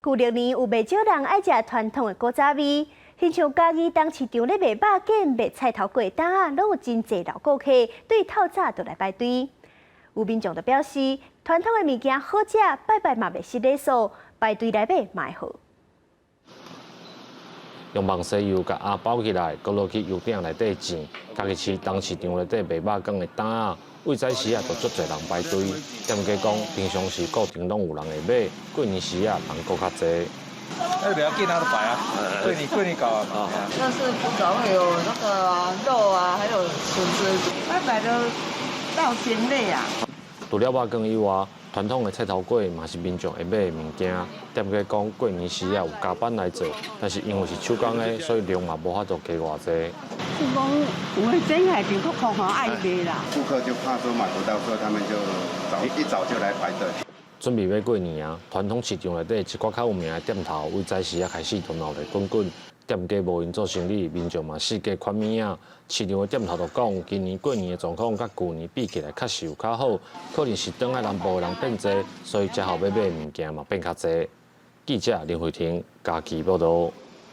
舊曆年有袂少人愛食傳統的古早味，親像嘉義東市場咧賣肉羹、賣菜頭粿檔仔，攏有真濟老顧客對透早就來排隊。有民眾就表示，傳統的物件好食，拜拜嘛袂失禮數，排隊來買嘛會好。用網紗油共鴨包起來，閣落去油鼎內底煎。嘉義市東市場內底賣肉羹的檔仔，對早時仔就足濟人排隊。店家講，平常時固定攏有人會買，過年時仔人閣較濟。那比較緊啊，都排啊，過年過年到啊。那是古早會有那個肉啊，還有筍子，拜拜都到心累啊。除了肉羹以外，傳統的菜頭粿嘛是民眾會買的物件。店家講，過年時仔有加班來做，但是因為是手工的，所以量嘛無法度加偌濟。是講有的真係就較較愛買啦。顧客就怕說買不到，所以他們就早一早就來排隊。準備欲過年啊，傳統市場內底一寡較有名的店頭，對早時仔開始就鬧熱滾滾。店家無閒做生意，民眾嘛四界款物仔。市場的店頭就講，今年過年的狀況佮舊年比起來確實有較好，可能是轉來南部的人變濟，所以食後欲買的物件嘛變較濟。記者林慧婷嘉義報道。